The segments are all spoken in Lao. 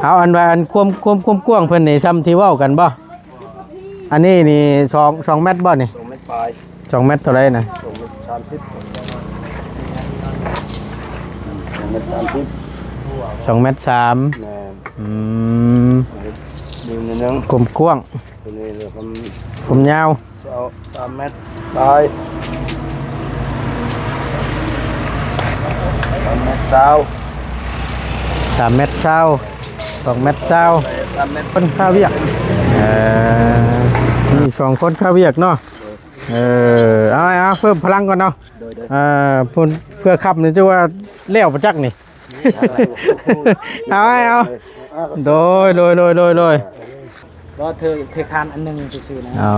ເອົາ ອັນວ່າ ອັນຄວາມ ຄວາມ ຄວາມກວ້າງເພິ່ນນີ້ ຊ່ຳທີ່ເວົ້າກັນບໍ່? ອັນນີ້ນີ້ ສອງ ສອງແມັດບໍ່ນີ້? ສອງແມັດປາຍ. ສອງແມັດເທົ່າໃດນະ? ສອງແມັດສາມສິບ. ສອງແມັດສາມສິບ. ສອງແມັດສາມ. ແມ່ນ. ອືມ ດີໜ້ອຍໜຶ່ງ ກວ້າງ ຕົວນີ້ແລ້ວກໍ ຄວາມຍາວ ສາມ ສາມແມັດປາຍ ສາມແມັດຊາວ ສາມແມັດຊາວ ສອງແມັດຊາວ ສາມແມັດ ຄົນຄາວຽກ ເອີ ມີສອງຄົນຄາວຽກເນາະ ເອີ ເອົາ ເອົາ ເພີ່ມພະລັງກ່ອນເນາະ ໂດຍ ໂດຍ ເອີ ເພື່ອ ເພື່ອຂັບນີ້ ຈະວ່າແລ້ວບໍ່ຈັກນີ້ ເອົາ ເອົາ ໂດຍ ໂດຍ ໂດຍ ໂດຍ ໂດຍ ບໍ່ ເທ ເທຄານອັນໜຶ່ງຊື່ໆນະ ອໍ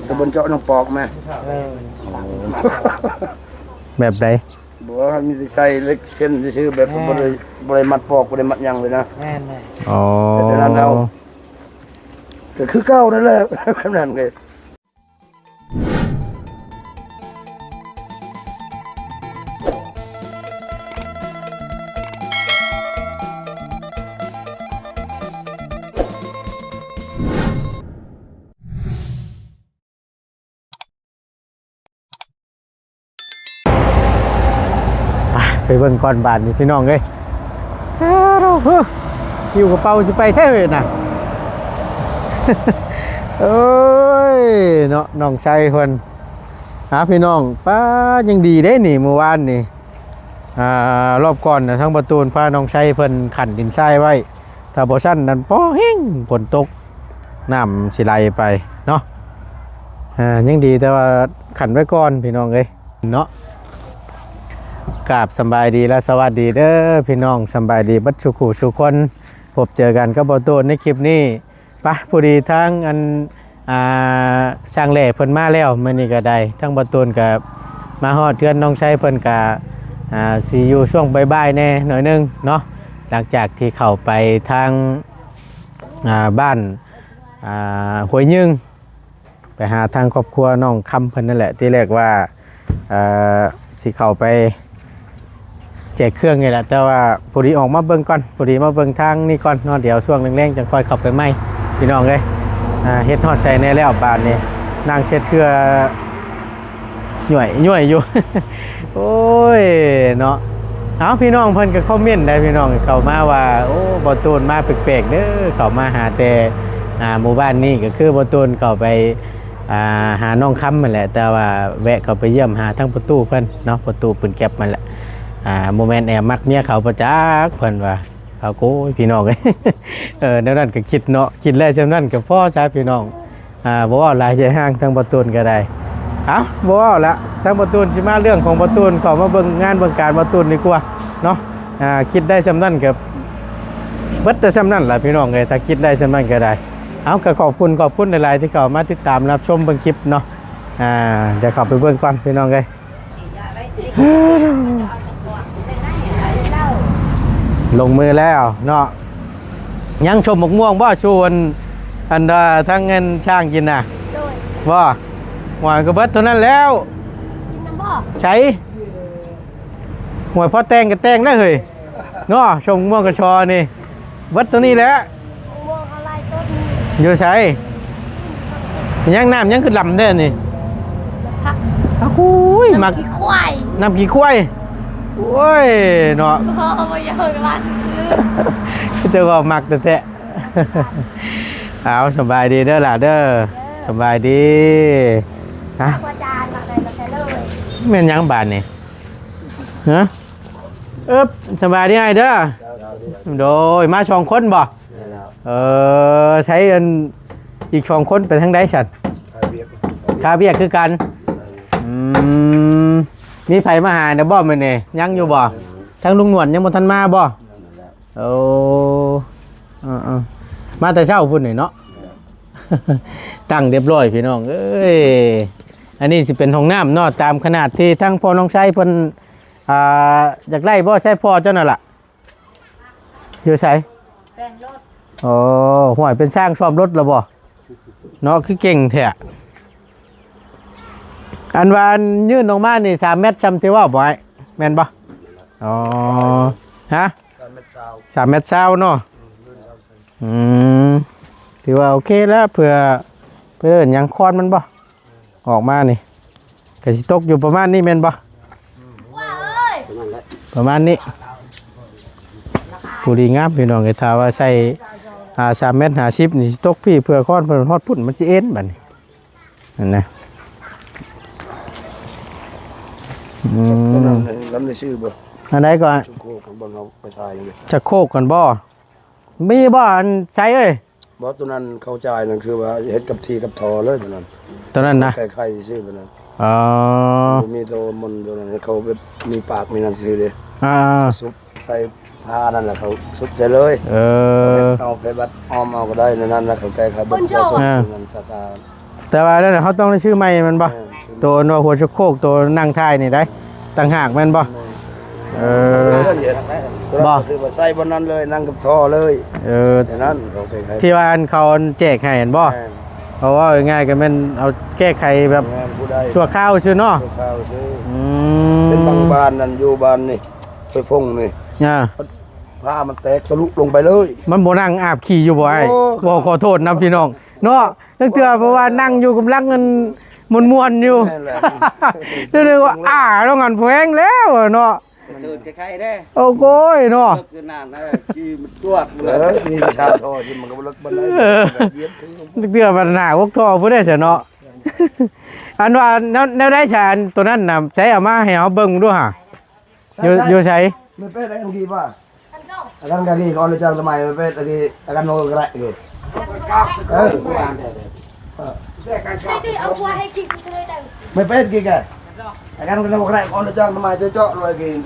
ແຕ່ບໍ່ເຈາະນ້ຳປອກແມ່ ເອີ ແບບໃດ? ບໍ່ ມີແຕ່ໃສ່ເຫຼັກເສັ້ນຊື່ໆ ແບບ ແມ່ນ ບໍ່ໄດ້ ບໍ່ໄດ້ມັດປອກ ບໍ່ໄດ້ມັດຫຍັງເລີຍນະ ແມ່ນໆ ອໍ ແບບນັ້ນເອົາ ກໍຄືເກົ່ານັ້ນແຫຼະ ແບບນັ້ນກໍ ໄປ ໄປເບິ່ງກ່ອນບາດນີ້ພີ່ນ້ອງເອີຍ ຫິ້ວກະເປົາຊິໄປໃສເອີຍນະ ເອີຍເນາະ ນ້ອງໄຊເພິ່ນ ຫາພີ່ນ້ອງ ປ້າ ຍັງດີເດ້ນີ້ ມື້ວານນີ້ ອ່າ ຮອບກ່ອນນະ ທາງປະຕູນພານ້ອງໄຊເພິ່ນຂັນດິນຊາຍໄວ້ ຖ້າບໍ່ຊັ້ນນັ້ນພໍແຮງຝົນຕົກ ນ້ຳຊິໄຫຼໄປເນາະ ອ່າ ຍັງດີແຕ່ວ່າຂັນໄວ້ກ່ອນພີ່ນ້ອງເອີຍເນາະ ກາບສຳບາຍດີ ແລະ ສະຫວັດດີເດີພີ່ນ້ອງ ສຳບາຍດີເບິດສູ່ຄູ່ສູ່ຄົນ ພົບເຈີກັນກັບບ່າວໂຕນໃນຄລິບນີ້ ປະ ພໍດີທາງອັນ ອ່າ ຊ່າງແຫຼເພິ່ນມາແລ້ວ ມື້ນີ້ກໍໄດ້ ທາງບ່າວໂຕນກໍມາຮອດເຮືອນນ້ອງໄຊເພິ່ນກໍ ອ່າ ຊິຢູ່ຊ່ວງບ່າຍໆແດ່ໜ້ອຍໜຶ່ງເນາະ ຫຼັງຈາກທີ່ເຂົ້າໄປທາງ ອ່າ ບ້ານ ອ່າ ຫ້ວຍຍຶງ ໄປຫາທາງຄອບຄົວນ້ອງຄຳເພິ່ນນັ້ນແຫຼະ ທີແລກວ່າ ເອີ ຊິເຂົ້າໄປແຈກເຄື່ອງນີ້ແຫຼະ ແຕ່ວ່າພໍດີອອກມາເບິ່ງກ່ອນ ພໍດີມາເບິ່ງທາງນີ້ກ່ອນເນາະ ດຽວຊ່ວງແລງໆຈັ່ງຄ່ອຍເຂົ້າໄປໃໝ່ ພີ່ນ້ອງເອີຍ ອ່າ ເຮັດຮອດໃສແດ່ແລ້ວບາດນີ້ ນັ່ງເຊັດເຄືອຍ້ວຍໆຢູ່ ໂອ້ຍເນາະ ເອົາ ພີ່ນ້ອງເພິ່ນກໍຄອມເມັນໄດ້ພີ່ນ້ອງເຂົ້າມາວ່າ ໂອ້ ບ່າວໂຕນມາແປກໆເດີ ເຂົ້າມາຫາແຕ່ ອ່າ ໝູ່ບ້ານນີ້ ກໍຄືບ່າວໂຕນເຂົ້າໄປ ອ່າ ຫານ້ອງຄຳຫັ້ນແຫຼະ ແຕ່ວ່າແວະເຂົ້າໄປຢ້ຽມຫາທາງພໍ່ຕູ້ເພິ່ນເນາະ ພໍ່ຕູ້ປືນແກັບຫັ້ນແຫຼະ ອ່າ ບໍ່ແມ່ນແອບມັກເມຍເຂົາບໍ່ຈັກ ເພິ່ນວ່າ ເຂົາ ໂອ້ຍ ພີ່ນ້ອງເອີຍ ເອີ ແນວນັ້ນກໍຄິດເນາະ ຄິດແລ້ວຊ່ຳນັ້ນກໍພໍຊະພີ່ນ້ອງ ອ່າ ບໍ່ເວົ້າຫຼາຍໃຈຮ້າງ ທາງບ່າວໂຕນກໍໄດ້ ເອົ້າ ບໍ່ເວົ້າລະ ທາງບ່າວໂຕນຊິມາເລື່ອງຂອງບ່າວໂຕນ ເຂົ້າມາເບິ່ງງານເບິ່ງການບ່າວໂຕນດີກວ່າເນາະ ອ່າ ຄິດໄດ້ຊ່ຳນັ້ນກໍເບິດແຕ່ຊ່ຳນັ້ນລະ ພີ່ນ້ອງເອີຍ ຖ້າຄິດໄດ້ຊ່ຳນັ້ນກໍໄດ້ ເອົາ ກໍຂອບຄຸນ ຂອບຄຸນຫຼາຍໆທີ່ເຂົ້າມາຕິດຕາມຮັບຊົມເບິ່ງຄລິບເນາະ ອ່າ ດຽວເຂົ້າໄປເບິ່ງກ່ອນພີ່ນ້ອງເອີຍ ລົງມືແລ້ວເນາະ ຍັງສົ້ມໝາກມ່ວງບໍ່ ຊວນ ອັນ ທາງເງິນຊ່າງກິນນະ ໂດຍ ບໍ່ ຫວາຍກໍເບິດເທົ່ານັ້ນແລ້ວ ກິນນຳບໍ່ ໃສ ຫວາຍ ພໍແຕ່ງກໍແຕ່ງໄດ້ເຮີ້ຍ ເນາະ ສົ້ມໝາກມ່ວງກະຊໍນີ້ ເບິດຕົວນີ້ແຫຼະ ໝາກມ່ວງເຮົາຫຼາຍຕົ້ນ ຢູ່ໃສ? ຍັງ ນ້ຳຍັງຄືລຳແທ້ນີ້ ນ້ຳຜັກ ອ້າວ ກຸ້ຍ ນ້ຳ ໝາກຂີ້ຄວາຍ ນ້ຳຂີ້ຄວາຍ ໂອ້ຍ ເນາະ ບໍ່ ບໍ່ຢາກວ່າຊື່ໆ ເຈົ້າກໍມັກແທ້ໆ ເອົາ ສະບາຍດີເດີຫຼ້າເດີ ສະບາຍດີ ຮະ ແມ່ນຫຍັງບາດນີ້ ຮະ ເອີບ ສະບາຍດີອ້າຍເດີ ໂດຍ ມາສອງຄົນບໍ່? ແມ່ນແລ້ວ ເອີ ໃຊ້ອັນ ອີກສອງຄົນໄປທາງໃດຊັ້ນ? ຄາວຽກ ຄາວຽກຄືກັນ ແມ່ນ ອືມ ມີໃຜມາຫາແດ່ບໍ່ມື້ນີ້? ຍັງຢູ່ບໍ່? ແມ່ນ ທາງລຸງໜວນຍັງບໍ່ທັນມາບໍ່? ແມ່ນແລ້ວ ໂອ້ ເອີໆ ມາແຕ່ເຊົ້າພຸ້ນນີ້ເນາະ ແມ່ນ ຕັ້ງຮຽບຮ້ອຍພີ່ນ້ອງເອີຍ ອັນນີ້ຊິເປັນຫ້ອງນ້ຳເນາະ ຕາມຂະໜາດທີ່ທາງພໍ່ນ້ອງໄຊເພິ່ນ ອ່າ ຢາກໄດ້ບໍ່ ໃຊ້ພໍ່ເຈົ້ານັ້ນລະ? ຢູ່ໃສ? ແປງລົດ ໂອ້ ຫ້ວຍ ເປັນຊ່າງສ້ອມລົດລະບໍ່? ເນາະ ຄືເກັ່ງແທ້ ອັນວ່າອັນຍື່ນອອກມານີ້ ສາມແມັດ ຊ່ຳທີ່ເວົ້າບໍ່ອ້າຍ ແມ່ນບໍ່? ອໍ ຮະ? ສາມແມັດຊາວເນາະ. ອືມ ຖືວ່າໂອເຄແລ້ວ ເພື່ອ ເພື່ອເອີ້ນຫຍັງ ຄອນມັນບໍ່ ອອກມານີ້ ກໍຊິຕົກຢູ່ປະມານນີ້ແມ່ນບໍ່? ປະມານນີ້ ພໍດີງາມພີ່ນ້ອງເອີຍ. ຖ້າວ່າໃສ່ ອ່າ ສາມແມັດຫ້າສິບນີ້ ຊິຕົກພີ້ ເພື່ອຄອນເພິ່ນຮອດພຸ້ນ ມັນຊິເອັນບັດນີ້ ຫັ້ນນະ. ອືມ ລຳໄດ້ຊື່ບໍ່? ອັນໃດກໍ ຊຸໂຄກ ບ່ອນເຮົາໄປຖ່າຍຢູ່ ຊັກໂຄກກັນບໍ່? ມີບໍ່ ອັນໃສເອີຍ? ບໍ່ ຕົວນັ້ນເຂົາຈ່າຍນັ້ນ ຄືວ່າເຮັດກັບທີ່ກັບທໍ່ເລີຍ ຕົວນັ້ນ ຕົວນັ້ນນະ ແກ້ໄຂຊື່ຕົວນັ້ນ. ອໍ ບໍ່ມີໂຕມົນຕົວນັ້ນ ໃຫ້ເຂົາແບບມີປາກມີນັ້ນຊື່ເດ້. ອ່າ ຊຸບໃສ່ຜ້ານັ້ນແຫຼະ ເຂົາຊຸບໄດ້ເລີຍ. ເອີ ເອົາໄປບັດອ້ອມເອົາກໍໄດ້ ໃນນັ້ນນະ ເຂົາແກ້ໄຂເບິດ. ອ່າ ນັ້ນສາສາ ແຕ່ວ່ານັ້ນເຮົາຕ້ອງໄດ້ຊື້ໃໝ່ແມ່ນບໍ່? ແມ່ນ ໂຕອັນວ່າຫົວຊັກໂຄກ ໂຕນັ່ງຖ່າຍນີ້ໄດ໋ ຕ່າງຫາກແມ່ນບໍ່? ແມ່ນ ເອີ ບໍ່ ຊື້ມາໃສ່ບ່ອນນັ້ນເລີຍ ນັ່ງກັບທໍ່ເລີຍ. ເອີ ແນວນັ້ນ ເຂົາແກ້ໄຂ ທີ່ວ່າອັນເຂົາແຈກໃຫ້ຫັ້ນບໍ່? ແມ່ນ ເພາະວ່າງ່າຍໆ ກໍແມ່ນເອົາແກ້ໄຂແບບ ແມ່ນ ຜູ້ໃດ ຊົ່ວຄາວຊື່ເນາະ ຊົ່ວຄາວຊື່. ອືມ ເປັນບາງບ້ານນັ້ນ ຢູ່ບ້ານນີ້ ໄປພົງນີ້ ອ່າ ຜ້າມັນແຕກທະລຸລົງໄປເລີຍ. ມັນບໍ່ນັ່ງອາບຂີ້ຢູ່ບໍ່ອ້າຍ? ໂອ້ ບໍ່ ຂໍໂທດນຳພີ່ນ້ອງເນາະ ຕັ້ງເທື່ອ ເພາະວ່ານັ່ງຢູ່ກຳລັງອັນມ່ວນໆຢູ່ ແມ່ນແຫຼະ ເດີວ່າ ອ່າ ຕ້ອງອັນແພງແລ້ວເນາະ. ມັນຕື່ນໄຄໆເດ້ ໂອ້ໂກຍເນາະ ເລິກຂະໜາດນັ້ນ ຂີ່ມັນຈວດເລີຍ. ເອີ ມີແຕ່ຊາມທໍ່ທີ່ມັນກໍບໍ່ເລິກປານໃດ ເອີ ຢຽບຄື ເທື່ອບັນຫາຫົກທໍ່ຜູ້ໃດຊະເນາະ. ອັນວ່າແນວ ແນວໃດຊະ ອັນໂຕນັ້ນນະ ໃຊ້ເອົາມາໃຫ້ເຮົາເບິ່ງດູຫາ ຢູ່ ຢູ່ໃສ? ມັນເປັນໄດ້ບາງທີວ່າ ອາການກະກີກ່ອນຈາກສະໄໝ ມັນເປັນຕະກີ ອາການໂນກະແກະກີ ເອີ ມັນເປັນກີກະ ອາການໂນກະແກະກ່ອນຈາກສະໄໝ ເຈາະໆ ລວຍກີ ອືມ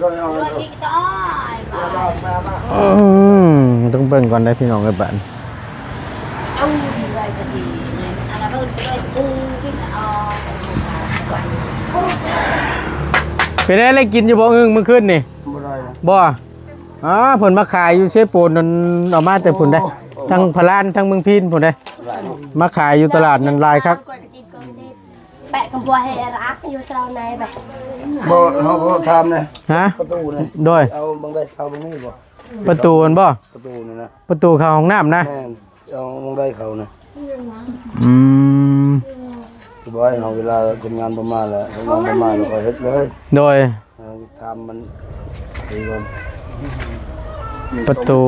ຕ້ອງເບິ່ງກ່ອນໄດ໋ພີ່ນ້ອງເອີຍ ບາດ ເປັນໄດ ໄດ້ກິນຢູ່ບໍ່? ອຶ່ງມື້ຄືນນີ້ ບໍ່ໄດ້ນະ ບໍ່ ອ່າ ເພິ່ນມາຂາຍຢູ່ເຊໂປນນັ້ນ ເອົາມາແຕ່ພຸ້ນເດ້ ໂອ້ ທັງພະລານ ທັງເມືອງພີນພຸ້ນເດ້ ມາຂາຍຢູ່ຕະຫຼາດນັ້ນຫຼາຍຄັກ. ແປະກຳບົວໃຫ້ອາລັກຢູ່ເຊົ້າໃນໄປ ບໍ່ ເຮົາກໍຖາມນະ ຮະ ປະຕູນະ ໂດຍ ເອົາບັງໃດ ເອົາບັງນີ້ບໍ່? ປະຕູຫັ້ນບໍ່? ປະຕູນີ້ນະ ປະຕູເຂົ້າຫ້ອງນ້ຳນະ ແມ່ນ ເອົາບັງໃດເຂົ້ານະ ອືມ ສະບາຍເຮົາ ເວລາເຮັດງານປະມານແລ້ວ ເຮັດງານປະມານແລ້ວກໍເຮັດເລີຍ ໂດຍ. ເອີ ຖາມມັນດີກ່ອນ ປະຕູ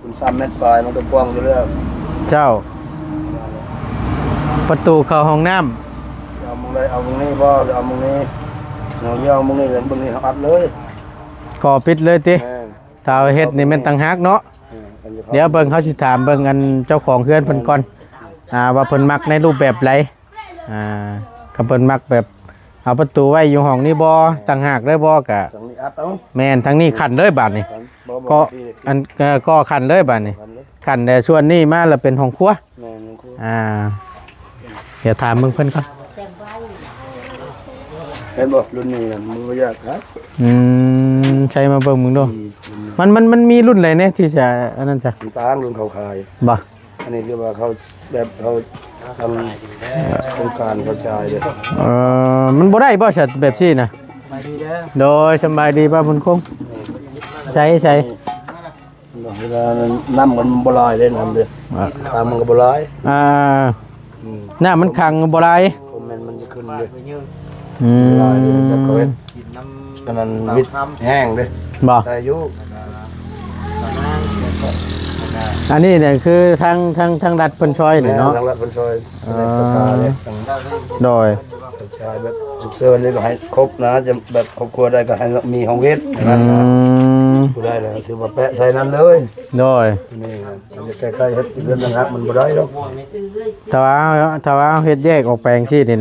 ມັນສາມແມັດປາຍ ມັນກໍກວ້າງຢູ່ແລ້ວ ເຈົ້າ ປະຕູເຂົ້າຫ້ອງນ້ຳ ເອົາໝ່ອງໃດ ເອົາໝ່ອງນີ້ບໍ່ ຫຼືເອົາໝ່ອງນີ້? ເຮົາຊິເອົາໝ່ອງນີ້ ເບິ່ງນີ້ ເຮົາອັດເລີຍ ກໍປິດເລີຍຕິ? ແມ່ນ ຖ້າເຮົາເຮັດນີ້ແມ່ນຕ່າງຫາກເນາະ ເອີ ດຽວເບິ່ງ ເຮົາຊິຖາມເບິ່ງອັນເຈົ້າຂອງເຮືອນເພິ່ນກ່ອນ ອ່າ ວ່າເພິ່ນມັກໃນຮູບແບບໃດ ອ່າ ຄັນເພິ່ນມັກແບບເອົາປະຕູໄວ້ຢູ່ຫ້ອງນີ້ບໍ່ ຕ່າງຫາກເລີຍບໍ່ ກະ ທາງນີ້ອັດເອົາ ແມ່ນ ທາງນີ້ຂັ້ນເລີຍບາດນີ້ ກໍອັນ ເອີ ກໍຂັ້ນເລີຍບາດນີ້ ຂັ້ນເລີຍ ຂັ້ນແຕ່ສ່ວນນີ້ມາແລ້ວເປັນຫ້ອງຄົວ ແມ່ນ ຫ້ອງຄົວ ອ່າ ດຽວຖາມເບິ່ງເພິ່ນກ່ອນ ເຫັນບໍ່ ລຸ້ນນີ້ມັນບໍ່ຍາກຄັບ ອືມ ໃຊ້ມາເບິ່ງເບິ່ງດູ ອືມ ມັນ ມັນ ມັນມີລຸ້ນໃດແດ່ທີ່ຈະອັນນັ້ນຊະ ມັນຕ່າງລຸ້ນເຂົາຂາຍ ບໍ່? ອັນນີ້ຄືວ່າເຂົາແບບເຂົາທາງໂຄງການເຂົາຈ່າຍເດ້ ເອີ ມັນບໍ່ໄດ້ບໍ່ຊະແບບຊີ້ນະ? ສະບາຍດີເດີ ໂດຍ ສະບາຍດີປ້າບຸນຄົງ ໃສ ໃສ ເວລານ້ຳມັນບໍ່ຫຼາຍເດ້ ນ້ຳເດ້ ອ່າ ນ້ຳມັນກໍບໍ່ຫຼາຍ ອ່າ ອືມ ນ້ຳມັນຂັງບໍ່ຫຼາຍ ຄອມເມັນມັນຈະຂຶ້ນເດ້ ອືມ ຫຼາຍເດ້ ແລ້ວກໍເຮັດ ອັນນັ້ນວິດແຫ້ງເດ້ ບໍ່ ໄດ້ຢູ່ ອັນນີ້ນີ້ຄືທາງ ທາງ ທາງລັດເພິ່ນຊ່ອຍນີ້ເນາະ ແມ່ນ ທາງລັດເພິ່ນຊ່ອຍ ເອີ ເປັນສາຂາເດ້ ໂດຍ ຊ່ອຍແບບສຸກເສີນນີ້ກໍໃຫ້ຄົບນະ ຈະແບບຄອບຄົວໃດກໍໃຫ້ມີຫ້ອງເຮັດ ອືມ ຜູ້ໃດລະຖືວ່າແປະໃສ່ນັ້ນເລີຍ ໂດຍ ນີ້ມັນຈະແກ້ໄຂເຮັດເຮືອນຕ່າງຫາກມັນບໍ່ໄດ້ດອກ ຖ້າວ່າ ຖ້າວ່າເຮົາເຮັດແຍກອອກໄປຈັ່ງຊີ້ນີ້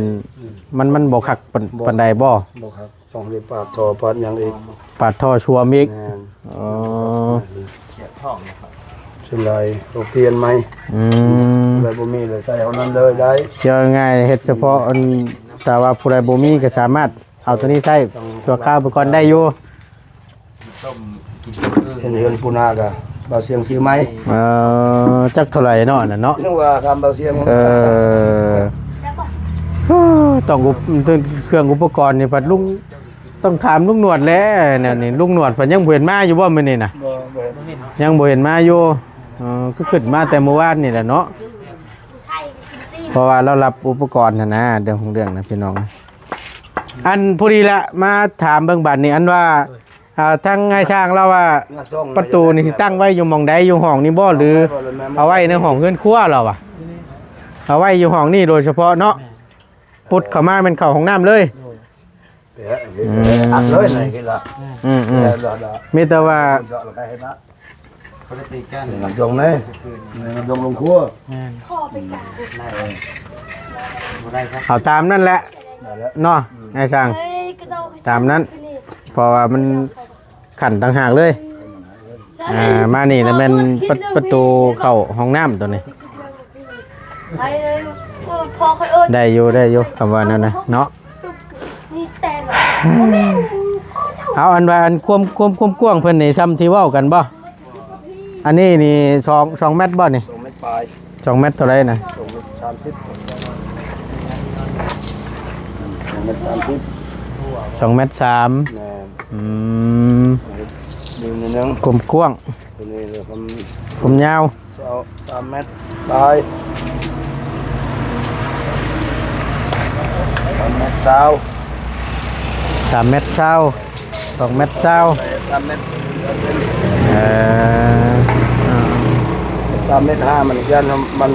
ມັນ ມັນບໍ່ຄັກປານ ບໍ່ ປານໃດບໍ່? ບໍ່ຄັກ ຕ້ອງໄດ້ປາດທໍ່ປາດຫຍັງອີກ ປາດທໍ່ຊວມອີກ ແມ່ນ ເອີ ສ່ວນຫຼາຍກໍປ່ຽນໃໝ່ ອືມ ຜູ້ໃດບໍ່ມີເລີຍໃສ່ເທົ່ານັ້ນເລີຍໄດ້ ເວົ້າງ່າຍເຮັດສະເພາະອັນ ຖ້າວ່າຜູ້ໃດບໍ່ມີກໍສາມາດເອົາໂຕນີ້ໃຊ້ຊົ່ວຄາວໄປກ່ອນໄດ້ຢູ່ ເຫັນເຮືອນປູນາກະ ບ່າວຊຽງຊື້ໃໝ່ ເອີ ຈັກເທົ່າໃດເນາະ ອັນນັ້ນເນາະ ຍັງວ່າຖາມບ່າວຊຽງ ເອີ ຕ້ອງອຸປະ ເຄື່ອງອຸປະກອນນີ້ພັດລຸງ ຕ້ອງຖາມລຸງໜວດແຫຼະ ແນວນີ້ ລຸງໜວດເພິ່ນຍັງບໍ່ເຫັນມາຢູ່ບໍ່ມື້ນີ້ນະ? ບໍ່ ບໍ່ເຫັນ ຍັງບໍ່ເຫັນມາຢູ່. ເອີ ຄືຂຶ້ນມາແຕ່ມື້ວານນີ້ແຫຼະເນາະ ເພາະວ່າລາວຮັບອຸປະກອນຫັ້ນນະ ເລື່ອງຂອງເລື່ອງນະພີ່ນ້ອງ. ອັນ ພໍດີລະ ມາຖາມເບິ່ງບາດນີ້ ອັນວ່າ ອ່າ ທາງອ້າຍຊ່າງລາວວ່າ ປະຕູນີ້ຊິຕັ້ງໄວ້ຢູ່ໝ່ອງໃດ ຢູ່ຫ້ອງນີ້ບໍ່ ຫຼືເອົາໄວ້ໃນຫ້ອງເຮືອນຄົວລາວວ່າ ເອົາໄວ້ຢູ່ຫ້ອງນີ້ໂດຍສະເພາະເນາະ? ປຸດເຂົ້າມາແມ່ນເຂົ້າຫ້ອງນ້ຳເລີຍ. ອືມ ອັດເລີຍນີ້ລະ ອືມໆ ມີແຕ່ວ່າ ບໍ່ໄດ້ຕິດກັນ ງານສົ່ງນີ້ ງານສົ່ງລົງຄົວ ແມ່ນ ບໍ່ໄດ້ ເອົາຕາມນັ້ນແຫຼະ ນັ້ນແຫຼະ ເນາະ ອືມ ອ້າຍຊ່າງ ຕາມນັ້ນ ເພາະວ່າມັນຂັ້ນຕ່າງຫາກເລີຍ. ອ່າ ມານີ້ນະແມ່ນປະ ປະຕູເຂົ້າຫ້ອງນ້ຳໂຕນີ້ ໄດ້ຢູ່ ໄດ້ຢູ່ ຄຳວ່ານັ້ນນະເນາະ. ເອົາ ອັນວ່າ ອັນຄວາມ ຄວາມ ຄວາມກວ້າງເພິ່ນນີ້ ຊ່ຳທີ່ເວົ້າກັນບໍ່? ອັນນີ້ນີ້ ສອງ ສອງແມັດບໍ່ນີ້? ສອງແມັດປາຍ ສອງແມັດເທົ່າໃດນະ? ສອງແມັດສາມສິບ ສອງແມັດສາມສິບ ສອງແມັດສາມ ແມ່ນ ອືມ ມີໜ້ອຍໜຶ່ງ ຄວາມກວ້າງ ໂຕນີ້ແຫຼະ ຄວາມ ຄວາມຍາວ ສາມແມັດປາຍ ສາມແມັດຊາວ ສາມແມັດຊາວ ສອງແມັດຊາວ ສາມແມັດ ເອີ ສາມແມັດຫ້າ ມັນຢ້ານມັນ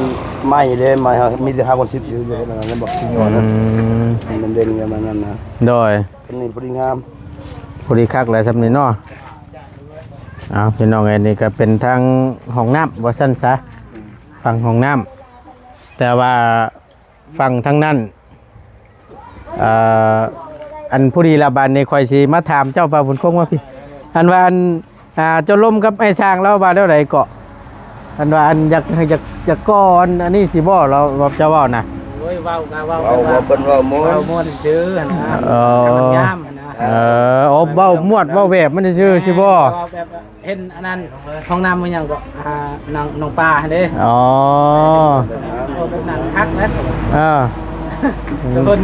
ໄໝ້ເດ້ ໄໝ້ ມີແຕ່ຫ້າຄູນສິບຢູ່ ຢູ່ນັ້ນນະ ບໍ່ ອືມ ມັນເດັ່ນຢູ່ປະມານນັ້ນນະ ໂດຍ ອັນນີ້ພໍດີງາມ ພໍດີຄັກແຫຼະຊ່ຳນີ້ເນາະ. ເອົາ ພີ່ນ້ອງເອີຍ ນີ້ກໍເປັນທາງຫ້ອງນ້ຳວ່າຊັ້ນຊະ ຝັ່ງຫ້ອງນ້ຳ ແຕ່ວ່າຝັ່ງທາງນັ້ນ ເອີ ອັນ ພໍດີລະ ບາດນີ້ຂ້ອຍຊິມາຖາມເຈົ້າ ປ້າບຸນຄົງ ວ່າພີ່ ອັນວ່າ ອັນ ອ່າ ເຈົ້າລົມກັບອ້າຍຊ່າງລາວວ່າແນວໃດເກາະ? ອັນວ່າ ອັນ ຢາກ ຢາກ ຢາກກໍ່ອັນ ອັນນີ້ຊິບໍ່? ລາວ ເຈົ້າເວົ້ານະ ໂອ້ຍ ເວົ້າກະເວົ້າ ເວົ້າ ເວົ້າ ເພິ່ນເວົ້າມ່ວນ ເວົ້າມ່ວນຊື່ຫັ້ນນະ ເອີ ໃຫ້ມັນງາມຫັ້ນນະ ເອີ ເວົ້າມ່ວນ ເວົ້າແບບມັນຊື່ໆ ຊິບໍ່? ເວົ້າແບບ ເຫັນອັນນັ້ນ ຫ້ອງນ້ຳມັນຫຍັງເກາະ ອ່າ ນ້ອງ ນ້ອງປາຫັ້ນເດ້ ອໍ ເວົ້າແບບນັ້ນຄັກແລ້ວ ເອີ ເພິ່ນ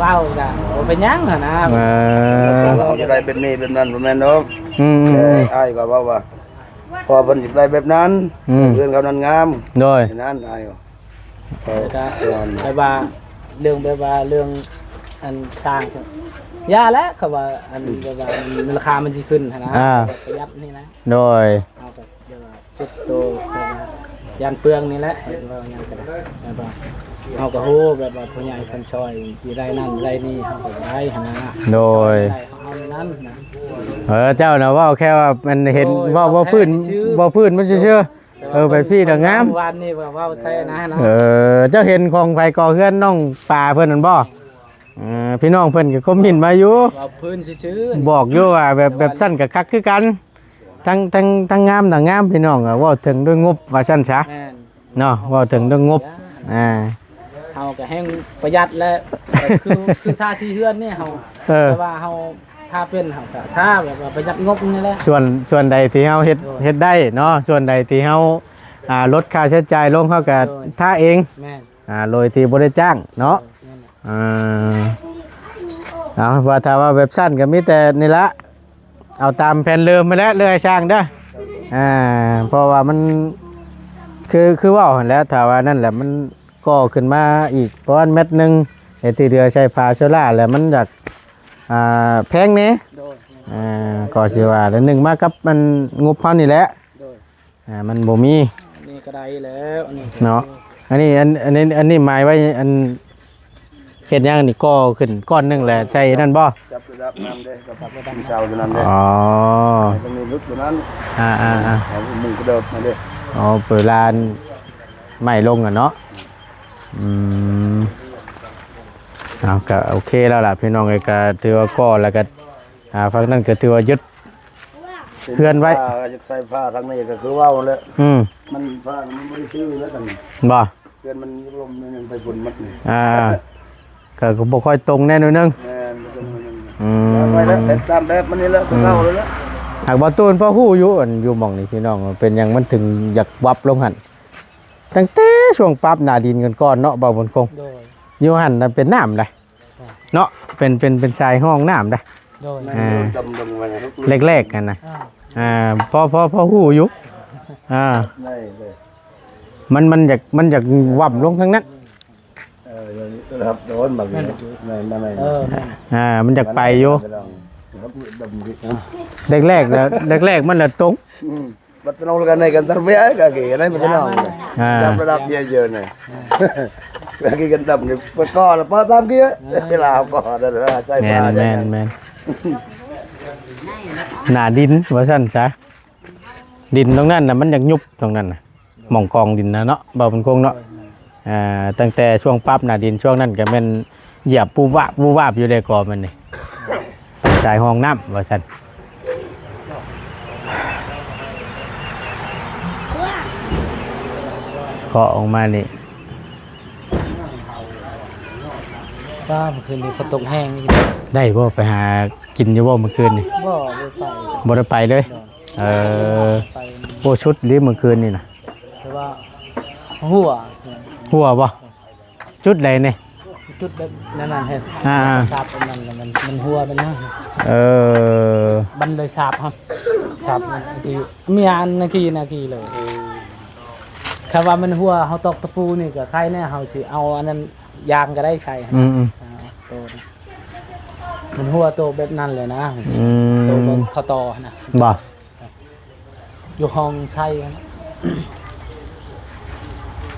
ເວົ້າກະບໍ່ເປັນຫຍັງຫັ້ນນະ ເອີ ເຮົາຈະໄດ້ເປັນນີ້ເປັນນັ້ນ ບໍ່ແມ່ນດອກ ອືມໆ ແຕ່ອ້າຍກໍເວົ້າວ່າ ເພາະວ່າເພິ່ນຢາກໄດ້ແບບນັ້ນ ອືມ ເຮືອນເຂົານັ້ນງາມ ໂດຍ ນັ້ນອ້າຍ ແລ້ວກໍແບບວ່າເລື່ອງ ແບບວ່າເລື່ອງອັນສ້າງ ຢ່າແຫຼະ ເຂົາວ່າອັນ ອືມ ແບບວ່າລາຄາມັນຊິຂຶ້ນຫັ້ນນະ ອ່າ ປະຢັດນີ້ນະ ໂດຍ ເຮົາກໍແບບວ່າສຸດໂຕ ແບບວ່າຢ້ານເປືອງນີ້ແຫຼະ ເວົ້າຫຍັງກໍໄດ້ ແບບວ່າເຮົາກໍຮູ້ ແບບວ່າຜູ້ໃຫຍ່ເພິ່ນຊ່ອຍຊິໄດ້ນັ້ນໄດ້ນີ້ ເຮົາກໍບໍ່ໄດ້ຫັ້ນນະ ໂດຍ ເຮົາເອົານັ້ນນະ ເອີ ເຈົ້ານະເວົ້າແຄ່ວ່າມັນເຫັນ ໂດຍ ເວົ້າ ເວົ້າພື້ນ ເວົ້າແຄ່ຊື່ໆ ເວົ້າພື້ນມັນຊື່ໆ ເອີ ແບບຊີ້ນະງາມ ວານນີ້ວ່າເວົ້າໃສ່ນະນະ ເອີ ເຈົ້າເຫັນຂອງໃຜກໍເຮືອນນ້ອງປາເພິ່ນນັ້ນບໍ່? ເອີ ພີ່ນ້ອງເພິ່ນກໍຄອມເມັນມາຢູ່ ເວົ້າພື້ນຊື່ໆ ບອກຢູ່ວ່າແບບ ແບບຊັ້ນກໍຄັກຄືກັນ ທັງ ທັງ ທັງງາມທັງງາມ ພີ່ນ້ອງ ເວົ້າເຖິງດ້ວຍງົບວ່າຊັ້ນຊະ ແມ່ນ ເນາະ ເວົ້າເຖິງເລື່ອງງົບ ອ່າ ເຮົາກໍແຮ່ງປະຢັດແຫຼະ ຄື ຄືທາສີເຮືອນນີ້ເຮົາ ເອີ ແຕ່ວ່າເຮົາ ຖ້າເປັນເຮົາກໍຖ້າແບບວ່າປະຢັດງົບນີ້ແຫຼະ ສ່ວນ ສ່ວນໃດທີ່ເຮົາເຮັດ ໂດຍ ເຮັດໄດ້ເນາະ ສ່ວນໃດທີ່ເຮົາ ອ່າ ລົດຄ່າໃຊ້ຈ່າຍລົງ ເຮົາກໍ ໂດຍ ຖ້າເອງ ແມ່ນ ອ່າ ໂດຍທີ່ບໍ່ໄດ້ຈ້າງເນາະ ໂດຍ ແມ່ນ ອ່າ ເອົາ ວ່າຖ້າວ່າແບບຊັ້ນກໍມີແຕ່ນີ້ລະ ເອົາຕາມແຜນເດີມຫັ້ນແຫຼະ ເລື່ອຍຊ່າງເດີ ອ່າ ເພາະວ່າມັນ ຄື ຄືເວົ້າຫັ້ນແຫຼະ ຖ້າວ່ານັ້ນແຫຼະ ມັນກໍ່ຂຶ້ນມາອີກປະມານແມັດໜຶ່ງ ແລ້ວທີ່ເຫຼືອໃສ່ຝາໂຊລາ ແລ້ວມັນຢາກ ອ່າ ແພງແດ່ ໂດຍ ອ່າ ກໍຊິວ່າ ແລ້ວໜຶ່ງມາກັບມັນ ງົບເຮົານີ້ແຫຼະ ໂດຍ ອ່າ ມັນບໍ່ມີ ອັນນີ້ກໍໄດ້ແລ້ວ ອັນນີ້ ເນາະ ອັນນີ້ ອັນ ອັນນີ້ ອັນນີ້ໝາຍໄວ້ ອັນ ເຮັດຫຍັງນີ້ ກໍ່ຂຶ້ນກ້ອນໜຶ່ງແຫຼະ ໃສ່ນັ້ນບໍ່? ຈັບລະດັບນ້ຳເດ້ ກັບເສົາຢູ່ນັ້ນເດ້ ອໍ ໃຫ້ມັນຫຼຸດຢູ່ນັ້ນ ອ່າໆໆ ໃຫ້ມຸງກະເດີບມາເດ້ ອໍ ເວລາໄມ້ລົງອະເນາະ ອືມ ເອົາ ກະໂອເຄແລ້ວລະ ພີ່ນ້ອງເອີຍ ກະຖືວ່າກໍ່ແລ້ວກະ ອ່າ ຝັ່ງນັ້ນກໍຖືວ່າຍຶດເຮືອນໄວ້ ຢາກໃສ່ຜ້າທາງນີ້ກໍຄືເວົ້າແຫຼະ ອືມ ມັນຜ້າມັນບໍ່ໄດ້ຊື້ແລ້ວກັນ ບໍ່ ເຮືອນມັນລົມມັນໄປຝຸ່ນໝົດນີ້ ອ່າ ກໍ ກໍບໍ່ຄ່ອຍຕົງແດ່ໜ້ອຍໜຶ່ງ ແມ່ນ ບໍ່ຕົງໜ້ອຍໜຶ່ງ ອືມ ໄວ້ແລ້ວ ເຮັດຕາມແບບມັນນີ້ແຫຼະ ຕົວເກົ່າແລ້ວ ຫາກບໍ່ຕູນພໍຮູ້ຢູ່ ອັນຢູ່ໝ່ອງນີ້ ພີ່ນ້ອງ ເປັນຫຍັງມັນເຖິງຢາກວັບລົງຫັ້ນ ຕັ້ງແຕ່ຊ່ວງປັບໜ້າດິນກ່ອນໆເນາະ ບ່າວບຸນຄົງ ໂດຍ ຢູ່ຫັ້ນນະເປັນນ້ຳໃດ ເນາະ ເປັນ ເປັນ ເປັນສາຍຮ່ອງນ້ຳເດ້ ໂດຍ ອ່າ ດຳໆ ໄປນະ ແລກໆ ຫັ້ນນະ ອ່າ ອ່າ ພໍ ພໍ ພໍຮູ້ຢູ່ ອ່າ ໄດ້ ໄດ້ ມັນ ມັນຢາກ ມັນຢາກຫວ່ຳລົງທາງນັ້ນ ເອີ ລະດັບໂດນບາງທີ ແມ່ນບໍ່? ແມ່ນ ແມ່ນ ແມ່ນ ເອີ ແມ່ນ ອ່າ ມັນຢາກໄປຢູ່ ດຳ ແລກໆ ແລ້ວ ແລກໆ ມັນລະຕົງ ອືມ ບັດຕະນອງລະກັນໃນກັນຕະເວຍກະເກໃນບັດຕະນອງ ອ່າ ລະດັບເຍອະໆ ນະ ກະເກກັນດຳນີ້ປະກອນປະຕາມເກ ເວລາເຮົາກໍໃຊ້ ແມ່ນ ປາ ແມ່ນ ແມ່ນ ໜ້າດິນວ່າຊັ້ນຊະ ດິນຕົງນັ້ນນະ ມັນຢາກຍຸບຕົງນັ້ນນະ ໝ່ອງກອງດິນນະເນາະ ບ່າວບຸນຄົງເນາະ ອ່າ ຕັ້ງແຕ່ຊ່ວງປັບໜ້າດິນຊ່ວງນັ້ນກະແມ່ນຢຽບວຸບວາບວຸບວາບຢູ່ເດ້ ກໍມັນນີ້ ສາຍຮ່ອງນ້ຳວ່າຊັ້ນ ເຄາະອອກມານີ້ ຟ້າມື້ຄືນນີ້ຝົນຕົກແຮງອີກ ໄດ້ບໍ່? ໄປຫາກິນຢູ່ບໍ່ມື້ຄືນນີ້? ບໍ່ ບໍ່ໄປ ບໍ່ໄດ້ໄປເລີຍ ເອີ ໄປ ໂອ້ ສຸດລີ້ມື້ຄືນນີ້ນະ ແຕ່ວ່າຫົວ ຫົວບໍ່? ຈຸດໃດນີ້? ຈຸດແບບນັ້ນໆ ເຫັນ ອ່າໆ ສາບອັນນັ້ນ ແລ້ວມັນ ມັນຫົວໄປນະ ເອີ ມັນເລີຍສາບ ສາບທີ່ເມຍອັນນາກີ ນາກີເລີຍ ຄັນວ່າມັນຫົວ ເຮົາຕອກຕະປູນີ້ກະໄຄແນ່ ເຮົາຊິເອົາອັນນັ້ນຢາງກະໄດ້ໃສ່ ອືມໆ ອ່າ ໂຕ ມັນຫົວໂຕແບບນັ້ນເລີຍນະ ອືມ ໂຕແບບເຂົາຕໍ່ຫັ້ນນະ ບໍ່? ຢູ່ຫ້ອງໃຊ້ຫັ້ນນະ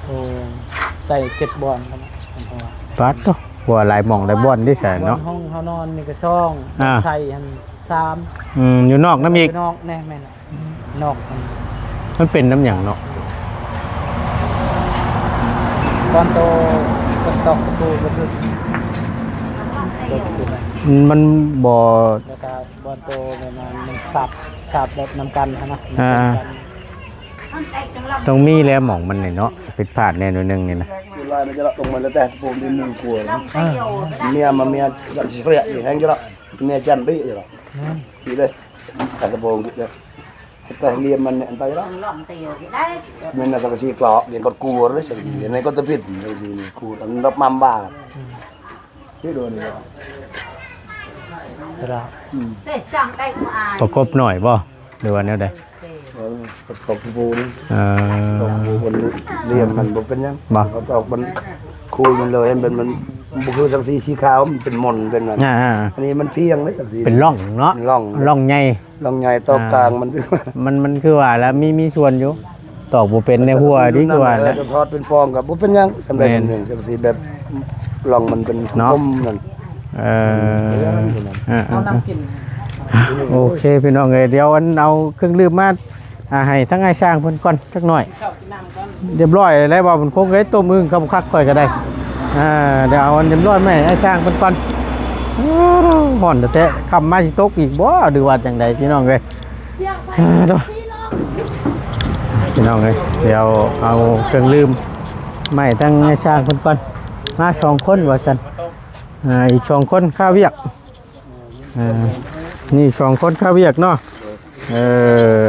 ໂອ້ ໃສ່ເຈັດບ່ອນຫັ້ນນະ ເຫັນບໍ່ວ່າ ປາດໂທ້ ວ່າຫຼາຍໝ່ອງຫຼາຍບ່ອນເດ້ຊະເນາະ ບ່ອນຫ້ອງເຮົານອນນີ້ກະສອງ ອ່າ ໃສ່ຫັ້ນສາມ ອືມ ຢູ່ນອກນຳອີກ ຢູ່ນອກແນ່ ແມ່ນນະ ນອກ ມັນເປັນນຳຫຍັງເນາະ? ບ່ອນໂຕ ເພິ່ນຕອກຕະປູ ເພິ່ນ ມັນບໍ່ ແລ້ວກະບ່ອນໂຕແບບວ່າມັນສາບ ສາບແບບນຳກັນຫັ້ນນະ ອ່າ ນຳກັນ ຕ້ອງມີແຫຼະໝ່ອງມັນນີ້ເນາະ ຜິດພາດແດ່ໜ້ອຍໜຶ່ງນີ້ນະ ລາຍມັນຈະລະຕົງມັນແຕ່ຕະປູດິນໜຶ່ງກົວ ອ່າ ເມຍມາເມຍຈັນຊິເລຍແຮງຈະລະ ເມຍຈັນໄປຈະລະ ແມ່ນ ອີເລີຍ ຕະປູດິເດີ ແຕ່ລຽມມັນອັນຕາຍລະ ແມ່ນນະ ສັງກະສີກລອກ ຍັງກໍກົວເລີຍ ສັງກະສີໃນກໍຕະປິດ ສັງກະສີນີ້ ກູອັນດັບມາມບາ ປະກົບໜ້ອຍບໍ່ ຫຼືວ່າແນວໃດ? ເອີ ປະກົບປູນ ເອີ ເອົາປູນລຽມມັນບໍ່ເປັນຫຍັງ ບໍ່ ເອົາຕອກມັນຄູນມັນເລີຍ ມັນ ມັນບໍ່ຄືສັງກະສີສີຂາວ ມັນເປັນມົນເປັນນັ້ນ ອ່າໆ ອັນນີ້ມັນພຽງເດ້ ສັງກະສີເປັນຮ່ອງເນາະ ຮ່ອງ ຮ່ອງໃຫຍ່ ຮ່ອງໃຫຍ່ຕອກກາງມັນ ອ່າ ມັນ ມັນຄືວ່າລະ ມີ ມີສ່ວນຢູ່ ຕອກບໍ່ເປັນໃນຫົວດີກວ່າ ເອີ ລະ ຈະທອດເປັນຟອງກໍບໍ່ເປັນຫຍັງ ສຳເລັດ ແມ່ນ ໜຶ່ງ ຈັງຊີ້ແບບ ລອງມັນເປັນ ເນາະ ກົມນັ້ນ ເອີ ເອີ ເອີ ເອີ ໂອເຄ ພີ່ນ້ອງເອີຍ ດຽວອັນເອົາເຄື່ອງດື່ມມາ ອ່າ ໃຫ້ທາງອ້າຍຊ່າງເພິ່ນກ່ອນຈັກໜ້ອຍ ຮຽບຮ້ອຍແລ້ວ ບໍ່ ມັນຄົງໄດ້ຕົ້ມອຶ່ງຄັກໆ ຂ້ອຍກໍໄດ້ ອ່າ ດຽວເອົາອັນຮຽບຮ້ອຍມາໃຫ້ອ້າຍຊ່າງເພິ່ນກ່ອນ ຮ້ອນແທ້ໆ ຄ່ຳມາຊິຕົກອີກບໍ່ ຫຼືວ່າຈັ່ງໃດ ພີ່ນ້ອງເອີຍ ອ່າ ໂດ ພີ່ນ້ອງເອີຍ ດຽວເອົາເຄື່ອງດື່ມມາໃຫ້ທາງອ້າຍຊ່າງເພິ່ນກ່ອນ ມາສອງຄົນວ່າຊັ້ນ ອ່າ ອີກສອງຄົນຄາວຽກ ອ່າ ນີ້ສອງຄົນຄາວຽກເນາະ ເອີ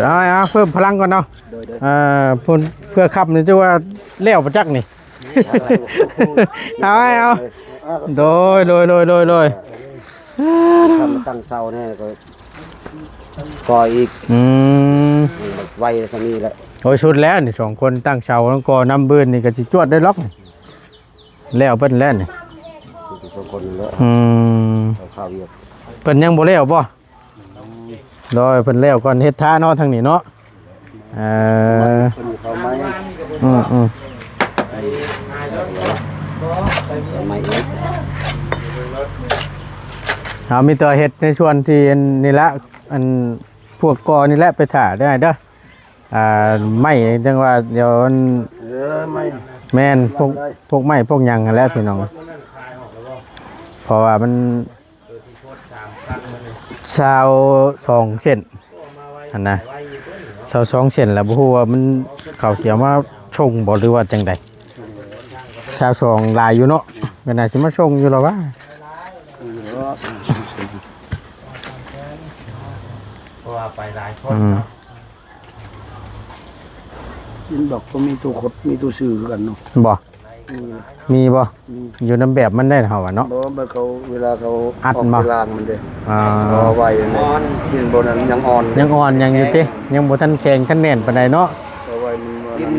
ເອົາ ເອົາ ເພີ່ມພະລັງກ່ອນເນາະ ໂດຍ ໂດຍ ອ່າ ເພື່ອ ເພື່ອຄ່ຳນີ້ ຈະວ່າແລ້ວບໍ່ຈັກນີ້ ເອົາ ເອົາ ໂດຍ ໂດຍ ໂດຍ ໂດຍ ໂດຍ ຖ້າມັນຕັ້ງເສົາແນ່ກໍ ກໍອີກ ອືມ ໄວສ່ຳນີ້ແຫຼະ ໂອ້ຍ ສຸດແລ້ວນີ້ ສອງຄົນຕັ້ງເສົາ ແລ້ວກໍນຳບືນນີ້ກໍຊິຈວດໄດ້ລັອກ ແລ້ວເພິ່ນແລ້ວນີ້ ສອງຄົນແລ້ວ ອືມ ເຂົາເຂົ້າວຽກ ເພິ່ນຍັງບໍ່ແລ້ວບໍ່? ໂດຍ ເພິ່ນແລ້ວກ່ອນເຮັດທ່າເນາະ ທາງນີ້ເນາະ ເອີ ເພິ່ນເຂົ້າໃໝ່ ອືມໆ ເຂົ້າໃໝ່ອີກ ເຮົາມີແຕ່ເຮັດໃນສ່ວນທີ່ອັນນີ້ລະ ອັນພວກກໍ່ນີ້ແຫຼະ ໄປຖ້າເດີອ້າຍເດີ ອ່າ ໄມ້ຈັ່ງວ່າ ດຽວມັນ ເອີ ໄມ້ ແມ່ນ ພວກ ພວກໄມ້ພວກຫຍັງຫັ້ນແຫຼະພີ່ນ້ອງ ເພາະວ່າມັນຊາວສອງເຊັນຫັ້ນນະ ຊາວສອງເຊັນ ແລ້ວບໍ່ຮູ້ວ່າມັນ ເຂົາຊິເອົາມາສົ່ງບໍ່ ຫຼືວ່າຈັ່ງໃດ ຊາວສອງຫຼາຍຢູ່ເນາະ ກໍໜ້າຊິມາສົ່ງຢູ່ລະວ່າ ເພາະວ່າໄປຫຼາຍຄົນ ອືມ ເນາະ ກິນດອກກໍມີໂຕຄົດ ມີໂຕຊື່ຄືກັນເນາະ ບໍ່? ມີບໍ່? ມີ ຢູ່ນຳແບບມັນໄດ້ເຮົາວ່າເນາະ. ບໍ່ ແບບເຂົາ ເວລາເຂົາອັດ ອອກ ບໍ່ ໄປລ້າງມັນເດ້. ອ່າ ເອົາໄວ້ອັນນີ້ ດິນບໍ່ນັ້ນຍັງອ່ອນ ຍັງອ່ອນຍັງຢູ່ຕິ ຍັງບໍ່ທັນແຂງທັນແໜ້ນປານໃດເນາະ. ເອົາໄວ້ມັນ ກິນ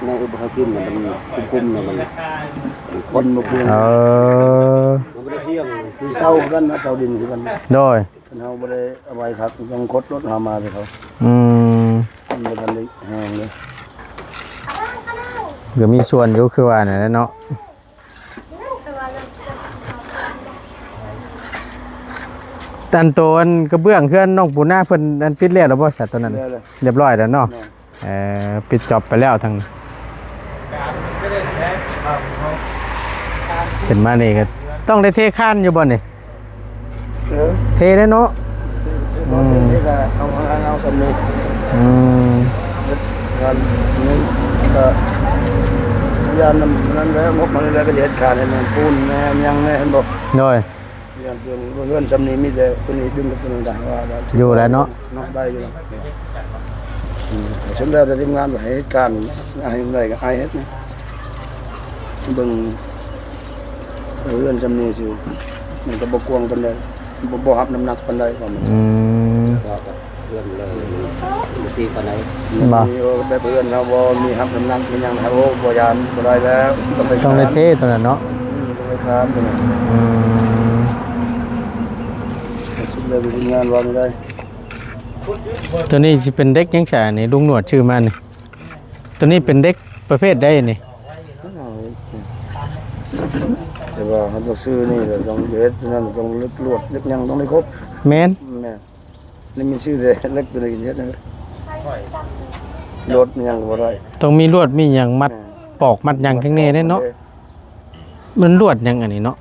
ໃນອຸປະການກິນມັນຄຸມໆ ມັນຄົນບໍ່ພຽງ. ເອີ ມັນບໍ່ໄດ້ພຽງ. ຄືເຊົາຄືກັນນະ ເຊົາດິນຄືກັນ. ໂດຍ ຄັນເຮົາບໍ່ໄດ້ເອົາໄວ້ຄັກ ຕ້ອງຄົດລົດຫາມາໃຫ້ເຂົາ. ອືມ ມັນບໍ່ທັນໄດ້ແຫ້ງເລີຍ. ກໍມີສ່ວນຢູ່ ຄືວ່ານັ້ນແຫຼະເນາະ. ອັນໂຕອັນກະເບື້ອງເຮືອນນ້ອງປູນາ ເພິ່ນອັນຕິດແລ້ວແລ້ວບໍ່ຊະ ໂຕນັ້ນ? ແລ້ວ ລຽບຮ້ອຍແລ້ວເນາະ. ແມ່ນ ເອີ ປິດຈອບໄປແລ້ວທາງ ເຫັນມານີ້ກໍຕ້ອງໄດ້ເທຄານຢູ່ບໍ່ນີ້? ເອີ ເທແລ້ວເນາະ. ເທ ເທ ອືມ ເທກໍເອົາ ເອົາ ເອົາສ່ຳນີ້. ອືມ ເຮັດງານນີ້ກໍຍານນຳນັ້ນແຫຼະ ງົບມານີ້ແຫຼະ ກໍຈະເຮັດຄານໃຫ້ມັນປູນແດ່ຫຍັງແດ່ ເຫັນບໍ່? ໂດຍ ເຮືອນ ເຮືອນສ່ຳນີ້ມີແຕ່ໂຕນີ້ດຶງກັບໂຕນັ້ນໄດ້ ວ່າ ວ່າຢູ່ແລ້ວເນາະ ເນາະ ໄດ້ຢູ່ແລ້ວ. ອືມ ສົມແລ້ວແຕ່ທີມງານວ່າໃຫ້ເຮັດການ ໃຫ້ໄດ້ກໍໃຫ້ເຮັດນະ. ເບິ່ງເຮືອນສ່ຳນີ້ຊິ ມັນກໍບໍ່ກວ້າງປານໃດ ບໍ່ ບໍ່ຮັບນ້ຳໜັກປານໃດວ່າມັນ. ອືມ ເຮືອນເລີຍ ບໍ່ຕີປານໃດ. ບໍ່ ແບບເຮືອນເຮົາບໍ່ມີຮັບນ້ຳໜັກ ມີຫຍັງ ເຮົາບໍ່ຢ້ານ ບໍ່ໄດ້ແລ້ວ ຕ້ອງໄດ້ ຕ້ອງໄດ້ເທເທົ່ານັ້ນເນາະ. ອືມ ຕ້ອງໄດ້ຄານເທົ່ານັ້ນ. ອືມ ສຸດແລ້ວທີມງານວ່າບໍ່ໄດ້. ໂຕນີ້ຊິເປັນເດັກຫຍັງຊະນີ້ ລຸງໜວດຊື້ມານີ້? ໂຕນີ້ເປັນເດັກປະເພດໃດນີ້? ແຕ່ວ່າເຮົາຕ້ອງຊື້ນີ້ແຫຼະ ຕ້ອງເຮັດນັ້ນ ຕ້ອງເຫຼັກລວດເຫຼັກຫຍັງຕ້ອງໄດ້ຄົບ. ແມ່ນ ແມ່ນ. ນີ້ມີຊື້ແຕ່ເຫຼັກໂຕນີ້ເຮັດ ລວດຫຍັງກໍບໍ່ໄດ້ ຕ້ອງມີລວດມີຫຍັງມັດ ແມ່ນ ປອກມັດຫຍັງຂ້າງໃນເດ້ເນາະ. ມັນລວດຫຍັງອັນນີ້ເນາະ?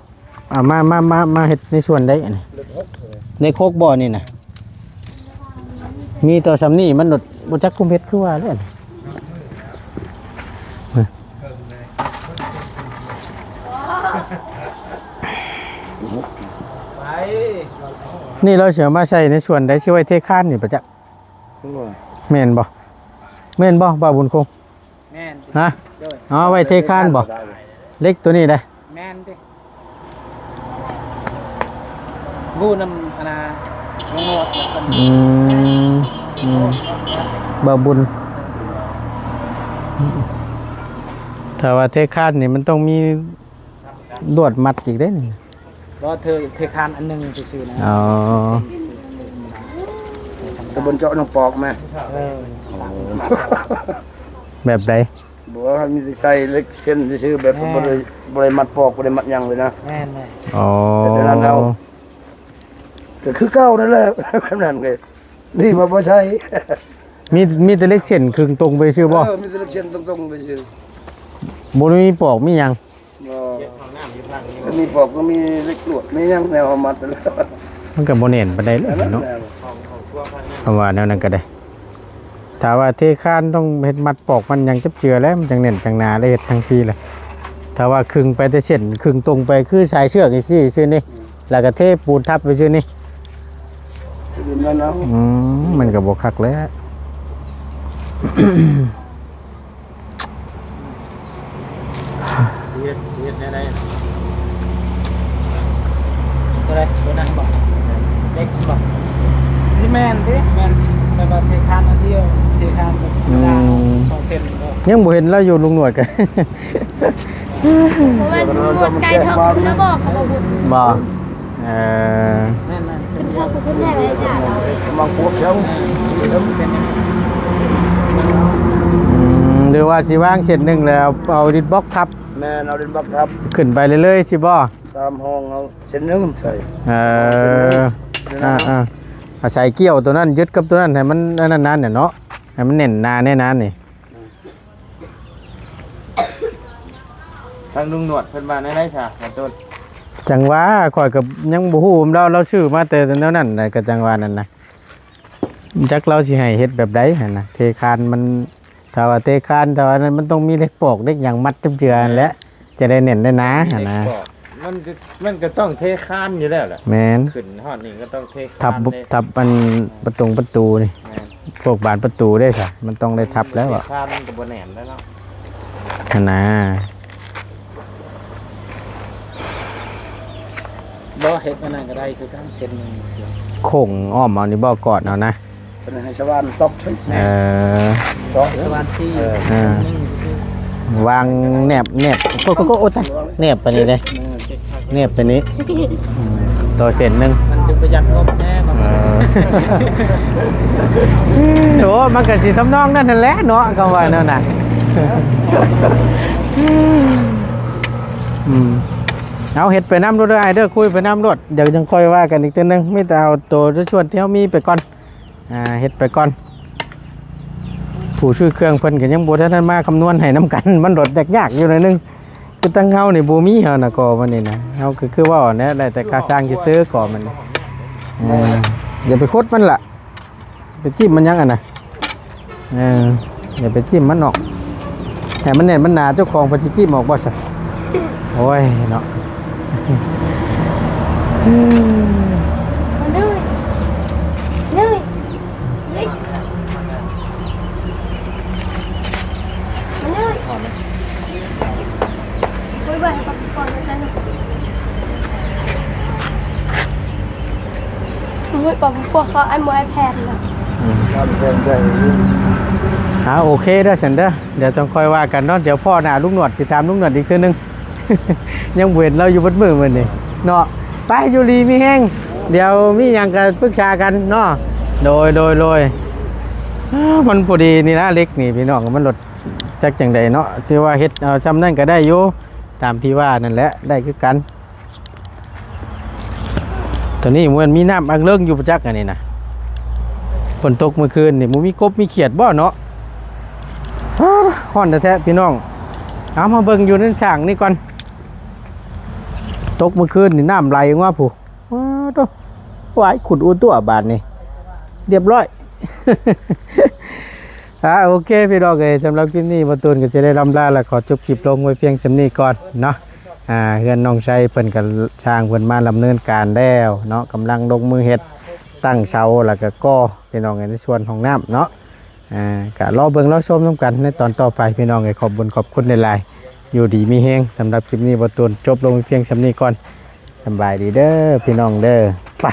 ອ່າ ມາ ມາ ມາ ມາເຮັດໃນສ່ວນໃດອັນນີ້? ເຫຼັກຫົກ ເຫຼັກຫົກບໍ່ນີ້ນະ? ມີຕໍ່ສ່ຳນີ້ ມັນບໍ່ຈັກຄຸມເຮັດຄືວ່າແລ້ວ. ນີ້ລາວຊິເອົາມາໃສ່ໃນສ່ວນໃດ? ຊິໄວ້ເທຄານນີ້ປະຈັກ. ໂອ້ຍ ແມ່ນບໍ່? ແມ່ນບໍ່ ບ່າວບຸນຄົງ? ແມ່ນ ຮະ? ໂດຍ ເອົາໄວ້ເທຄານບໍ່? ເຫຼັກໂຕນີ້ເດ້? ແມ່ນຕິ ຮູ້ນຳອັນນ່າ ນ້ອງໂນດ ອືມ ອືມ ບ່າວບຸນ ຖ້າວ່າເທຄານນີ້ມັນຕ້ອງມີລວດມັດອີກເດ້ນີ້. ບໍ່ ເທ ເທຄານອັນໜຶ່ງຊື່ໆນະ. ອໍ ແຕ່ບໍ່ເຈາະນ້ຳປອກແມ? ເອີ ແບບໃດ? ບໍ່ ມີແຕ່ໃສ່ເຫຼັກເສັ້ນຊື່ໆ ແບບ ແມ່ນ ບໍ່ໄດ້ ບໍ່ໄດ້ມັດປອກ ບໍ່ໄດ້ມັດຫຍັງເລີຍນະ. ແມ່ນໆ ອໍ ແບບນັ້ນເອົາ ກໍຄືເກົ່ານັ້ນແຫຼະ ແບບນັ້ນກໍດີກວ່າບໍ່ໃສ່. ມີ ມີແຕ່ເຫຼັກເສັ້ນຄຶ່ງຕົງໄປຊື່ບໍ່? ເອີ ມີແຕ່ເຫຼັກເສັ້ນຕົງໆໄປຊື່ ບໍ່ໄດ້ມີປອກມີຫຍັງ. ບໍ່ ເຮັດຫ້ອງນ້ຳຢູ່ທາງນີ້ ກໍມີປອກ ກໍມີເຫຼັກລວດ ມີຫຍັງແນວເອົາມັດນັ້ນແຫຼະ. ມັນກໍບໍ່ແໜ້ນປານໃດເລີຍເນາະ ຄຳວ່າແນວນັ້ນກໍໄດ້. ຖ້າວ່າເທຄານຕ້ອງເຮັດມັດປອກມັນຫຍັງຈັບເຈືອແລ້ວ ມັນຈັ່ງແໜ້ນຈັ່ງໜາ ໄດ້ເຮັດທັງທີແຫຼະ. ຖ້າວ່າຄຶ່ງໄປແຕ່ເສັ້ນ ຄຶ່ງຕົງໄປຄືສາຍເຊືອກຈັ່ງຊີ້ຊື່ນີ້ ແລ້ວກໍເທປູນທັບໄປຊື່ນີ້ ອືມ ມັນກໍບໍ່ຄັກແລ້ວ. ເຮັດ ເຮັດແນວໃດ? ໂຕໃດ? ໂຕນັ້ນບໍ່? ເຫຼັກບໍ່? ຊິແມ່ນຕິ ແມ່ນ ແຕ່ວ່າເທຄານອັນດຽວ ເທຄານແບບ ອືມ ສອງເສັ້ນບໍ່? ຍັງບໍ່ເຫັນລາວຢູ່ ລຸງໜວດກະ ເພາະວ່າລຸງໜວດໄກເຖົ້າພຸ້ນລະບໍ່ ກໍບໍ່ບຸນ ບໍ່? ເອີ ແມ່ນໆ ເປັນເທື່ອຜູ້ຄົນແຮກໄດ້ຈ້າ ກຳລັງພວກເຈົ້າ ອືມ ຫຼືວ່າຊິວາງເສັ້ນໜຶ່ງແລ້ວເອົາດິນບລັອກທັບ? ແມ່ນ ເອົາດິນບລັອກທັບ ຂຶ້ນໄປເລື້ອຍໆ ຊິບໍ່? ສາມຫ້ອງ ເອົາເສັ້ນໜຶ່ງໃສ່ ເອີ ເສັ້ນໜຶ່ງ ອ່າໆ ອາໄສກ້ຽວໂຕນັ້ນຍຶດກັບໂຕນັ້ນ ໃຫ້ມັນອັນນັ້ນນານເນາະ ໃຫ້ມັນແໜ້ນໜາແນ່ນານນີ້. ທາງລຸງໜວດເພິ່ນວ່າແນວໃດຊະ ບ່າວຕົ້ນ? ຈັ່ງວ່າ ຂ້ອຍກໍຍັງບໍ່ຮູ້ນຳລາວ ລາວຊື້ມາແຕ່ແນວນັ້ນນະ ກໍຈັ່ງວ່ານັ້ນນະ ຈັກລາວຊິໃຫ້ເຮັດແບບໃດຫັ້ນນະ ເທຄານມັນ ຖ້າວ່າເທຄານ ຖ້າວ່ານັ້ນມັນຕ້ອງມີເຫຼັກປອກເຫຼັກຫຍັງມັດຈັບເຈືອຫັ້ນແຫຼະ ຈະໄດ້ແໜ້ນໄດ້ໜາຫັ້ນນະ. ມັນກໍ ມັນກໍຕ້ອງເທຄານຢູ່ແລ້ວແຫຼະ ແມ່ນ ຂຶ້ນຮອດນີ້ກໍຕ້ອງເທຄານ ທັບ ທັບອັນປະຕົງປະຕູນີ້ ແມ່ນ ພວກບານປະຕູເດ້ຊະ ມັນຕ້ອງໄດ້ທັບແລ້ວ ເທຄານມັນກໍບໍ່ແໜ້ນແລ້ວເນາະ ຫັ້ນນະ. ບໍ່ ເຮັດອັນນັ້ນກໍໄດ້ຄືກັນ ເສັ້ນໜຶ່ງ ໂຄ້ງອ້ອມເອົານີ້ບໍ່ ກອດເອົານະ ເພິ່ນໃຫ້ສະຫວ່ານຕົກເທິງ ເອີ ເຈາະ ສະຫວ່ານສີ່ ເອີ ເອີ ໜຶ່ງ ວາງແນບ ແນບ ໂອ້ ໂອ້ ໂອ້ ໂອ້ ຕາຍ ແນບໄປນີ້ເດ້ ແນບໄປນີ້ ອືມ ຕໍ່ເສັ້ນໜຶ່ງ ມັນຈຶ່ງປະຢັດງົບແດ່ ເອີ ໂອ້ ມັນກໍຊິທຳນອງນັ້ນຫັ້ນແຫຼະເນາະ ຄຳວ່າແນວນັ້ນ ອືມ ເອົາ ເຮັດໄປນຳໂລດເດີອ້າຍເດີ ຄຸຍໄປນຳໂລດ ດຽວຈັ່ງຄ່ອຍວ່າກັນອີກເທື່ອໜຶ່ງ ມີແຕ່ເອົາໂຕໃນສ່ວນທີ່ເຮົາມີໄປກ່ອນ ອ່າ ເຮັດໄປກ່ອນ ຜູ້ຊື້ເຄື່ອງເພິ່ນກໍຍັງບໍ່ທັນມາຄຳນວນໃຫ້ນຳກັນ ມັນໂດດຍາກໆຢູ່ໜ້ອຍໜຶ່ງ ຄືທາງເຮົານີ້ບໍ່ມີ ເຮົານະກໍມັນນີ້ນະ ເຮົາກໍຄືເວົ້າຫັ້ນແຫຼະ ໄດ້ແຕ່ຄ່າຊ່າງຊື່ໆກໍມັນ ເອີ ຢ່າໄປຂຸດມັນລະ ໄປຈິ້ມມັນຫຍັງຫັ້ນນະ ເອີ ຢ່າໄປຈິ້ມມັນອອກ ໃຫ້ມັນແໜ້ນມັນໜາ ເຈົ້າຂອງເພິ່ນຊິຈິ້ມອອກບໍ່ຊະ ໂອ້ຍເນາະ ມາເລີຍ ເລີຍ ມາເລີຍ ໂອ້ຍ ປອບພວກເຂົາອັນບໍ່ iPad ນະ ອືມ ເອົາ ໂອເຄເດີຊັ້ນເດີ ດຽວຈັ່ງຄ່ອຍວ່າກັນເນາະ ດຽວພໍ້ໜ້າລຸງໜວດ ຊິຖາມລຸງໜວດອີກເທື່ອໜຶ່ງ ຍັງບໍ່ເຫັນລາວຢູ່ເບິດມື້ມື້ນີ້ເນາະ ໄປ ຢູ່ດີມີແຮງ ດຽວມີຫຍັງກໍປຶກສາກັນເນາະ ໂດຍ ໂດຍ ໂດຍ ອ້າ ມັນພໍດີນີ້ນະ ເຫຼັກນີ້ພີ່ນ້ອງ ມັນລົດ ຈັກຈັ່ງໃດເນາະ ຖືວ່າເຮັດເອົາຊ່ຳນັ້ນກໍໄດ້ຢູ່ ຕາມທີ່ວ່ານັ້ນແຫຼະ ໄດ້ຄືກັນ ຕອນນີ້ມັນມີນ້ຳອັກເລິງຢູ່ປະຈັກ ອັນນີ້ນະ ຝົນຕົກມື້ຄືນນີ້ ບໍ່ມີກົບມີຂຽດບໍ່ເນາະ ຮ້ອນແທ້ໆ ພີ່ນ້ອງ ເອົາ ມາເບິ່ງຢູ່ໃນຊ່າງນີ້ກ່ອນ ຕົກມື້ຄືນນີ້ນ້ຳໄຫຼອອກມາພຸ້ນ ວ້າໂທ້ ຫວາຍ ຂຸດອູຕົວະບາດນີ້ ລຽບຮ້ອຍ ອ່າ ໂອເຄ ພີ່ນ້ອງເອີຍ ສຳລັບຄລິບນີ້ ບ່າວຕູນກໍຈະໄດ້ລ່ຳລາ ແລະ ຂໍຈົບຄລິບລົງໄວ້ພຽງສ່ຳນີ້ກ່ອນເນາະ ອ່າ ເຮືອນນ້ອງໄຊເພິ່ນກໍ ຊ່າງເພິ່ນມາດຳເນີນການແລ້ວເນາະ ກຳລັງລົງມືເຮັດ ຕັ້ງເສົາ ແລ້ວກໍກໍ່ ພີ່ນ້ອງເອີຍ ໃນສ່ວນຫ້ອງນ້ຳເນາະ ອ່າ ກໍລໍເບິ່ງລໍຊົມນຳກັນໃນຕອນຕໍ່ໄປ ພີ່ນ້ອງເອີຍ ຂອບບຸນຂອບຄຸນຫຼາຍໆ ຢູ່ດີມີແຮງ ສຳລັບຄລິບນີ້ ບ່າວຕູນຈົບລົງໄວ້ພຽງສ່ຳນີ້ກ່ອນ ສຳບາຍດີເດີ ພີ່ນ້ອງເດີ ໄປ.